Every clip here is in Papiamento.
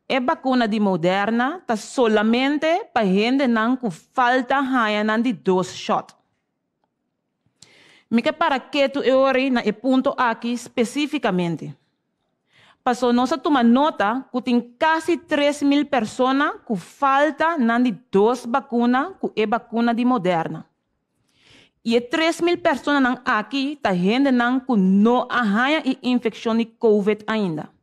E bakuna di Moderna ta solamente pa hendenan ku falta haña nan di dos shòt. Mi ke para ketu e ora ei na e punto aki spesífikamente. Pasó nos a tuma nota ku tin kasi 3000 persona ku falta nan di dos bakuna ku e bakuna di Moderna. I e 3000 personanan aki ta hendenan ku no a haña e infekshon di Covid ainda.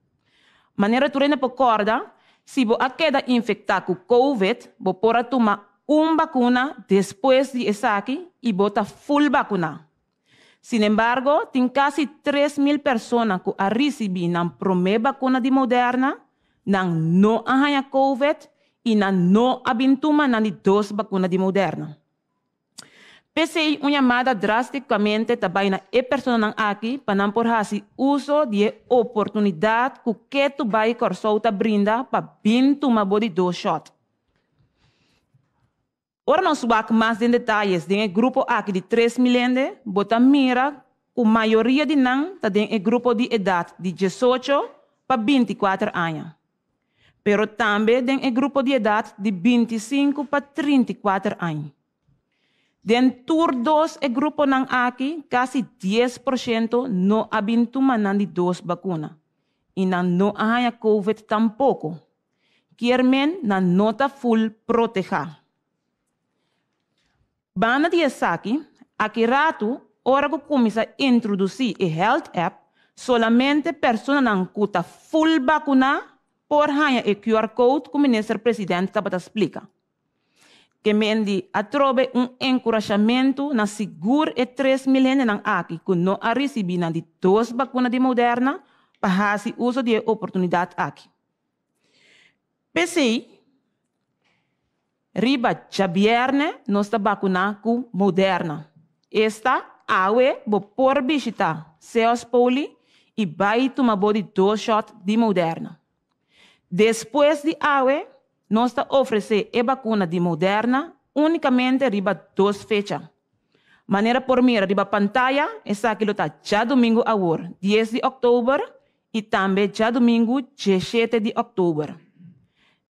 Manera tur hende por kòrda, si bo a keda infektá ku Covid, bo por a tuma un bakuna despues di esaki i bo ta ful bakuná. Sinembargo, tin kasi 3000 persona ku a risibí nan promé bakuna di Moderna, nan no a haña Covid i nan no a bin tuma nan di dos bakuna di Moderna. P'esei un yamada drástikamente ta bai na e personanan aki pa nan por hasi uso di e oportunidat ku ketu bai Kòrsou ta brinda pa bin tuma bo di dos shòt. Ora nos wak mas den detayes den e grupo aki di 3000 hende, bo ta mira ku mayoria di nan ta den e grupo di edat di 18 pa 24 aña, pero tambe den e grupo di edat di 25 pa 34 aña. Den tur dos e gruponan aki, kasi 10% no a bin tuma nan di dos bakuna i nan no a haña Covid tampoko. Kier men nan no ta ful protehá. Banda di esaki, aki ratu, ora ku kuminsá introdusí e health app, solamente personanan ku ta ful bakuná por haña e QR code ku minister presidente tabata splika. Ke men di atrobe un enkurashamentu na sigur e 3000 hendenan aki ku no a risibí nan di dos bakuna di Moderna pa hasi uso di e oportunidat aki. P'esei, riba djabièrnè nos ta bakuná ku Moderna. Esta, awe bo por bishitá Seos Poli i bai tuma bo di dos shòt di Moderna. Despues di awe, nos ta ofresé e bakuna di Moderna únikamente riba dos fecha. Manera por mira riba pantaya, esaki lo ta djadumingu awor, 10 di òktober, i tambe djadumingu 17 di òktober.